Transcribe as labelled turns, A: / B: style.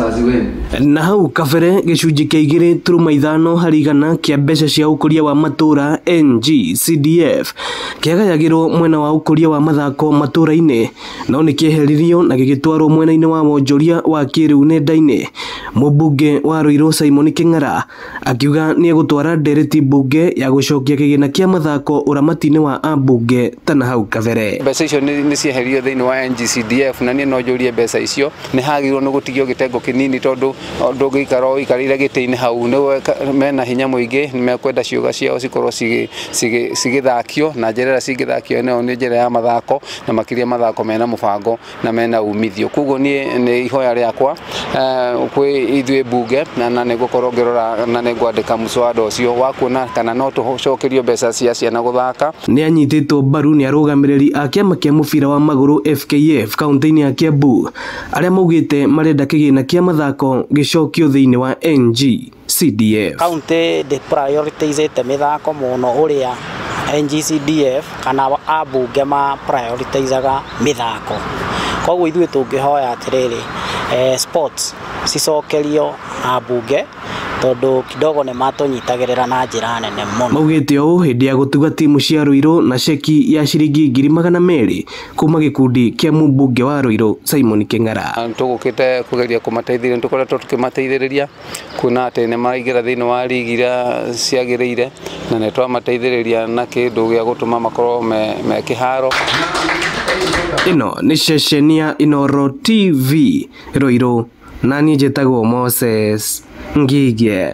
A: Wazazi wenu.
B: Na hau kabere gĩcunjĩ kĩa 2.5 harĩ igana kĩa mbeca cia ũkũria wa matũra NGCDF kĩagayagĩrwo mwena wa ũkũria wa mathako matũra-inĩ, no nĩ kĩeheririo na gĩgĩtwarwo mwena-inĩ wa wonjoria wa kĩrĩu nenda-inĩ. Mũmbunge wa Ruiru Simon Kĩng'ara akiuga nĩ egũtwara ndereti mbunge ya gũcokia kĩgĩna kĩa mathako ũramati-inĩ wa ambunge ta na hau kabere.
C: Mbeca icio nĩ cieheririo thĩinĩ wa NGCDF na niĩ no njũrie mbeca icio nĩ hagĩrĩirwo nĩ gũtigio gĩtengo kĩnini tondũ ndũngĩikara ũikarĩire gĩtĩ-inĩ hau nĩ mena hinya mũingĩ, nĩ mekwenda ciũga ciao cikorwo cigĩthakio na njĩra ĩrĩa cingĩthakio nayo nĩ njĩra ya mathako, na makĩria mathako mena mũbango na mena umithio. Koguo niĩ nĩ ihoya rĩakwa kwĩ ithuĩ mbunge na nĩ ngũkorwo ngĩrora na nĩ ngwandĩka mũswada ũcio wa kuona kana no tũcokerio mbeca cia ciana gũthaka.
B: Nĩ anyitĩtwo mbaru nĩ arũgamĩrĩri a kĩama kĩa mũbira wa magũrũ FKF kaunti-inĩ ya Kiambu arĩa maugĩte marenda kĩgĩna kĩa mathako gĩcokio thĩinĩ wa NGCDF.
D: Kaunti ndĩ prioritizĩte mĩthako mũno ũrĩa NGCDF kana ambunge ma prioritizaga mĩthako. Koguo ithuĩ tũngĩhoya atĩrĩrĩ, sports cicokerio ambunge tondũ kidogo nĩ matũnyitagĩrĩra na njĩra nene mũno.
B: Maugĩte ũũ hĩndĩ ya gũtuga timu cia Ruiru na ceki ya ciringi 200,000 kuma gĩkundi kĩa mũmbunge wa Ruiru Simon Kĩng'ara.
C: Tũgũkĩte kũgeria kũmateithĩrĩria, tũkoretwo tũkĩmateithĩrĩria kuona atĩ nĩ maraingĩra thĩinĩ wa rigi iria ciagĩrĩire na nĩ twamateithĩrĩria na kĩndũ gĩa gũtũma makorwo me kĩharo.
B: Ĩno nĩ ceceni ya Inooro TV Ruiru, na niĩ njĩtagwo Moses Ngige.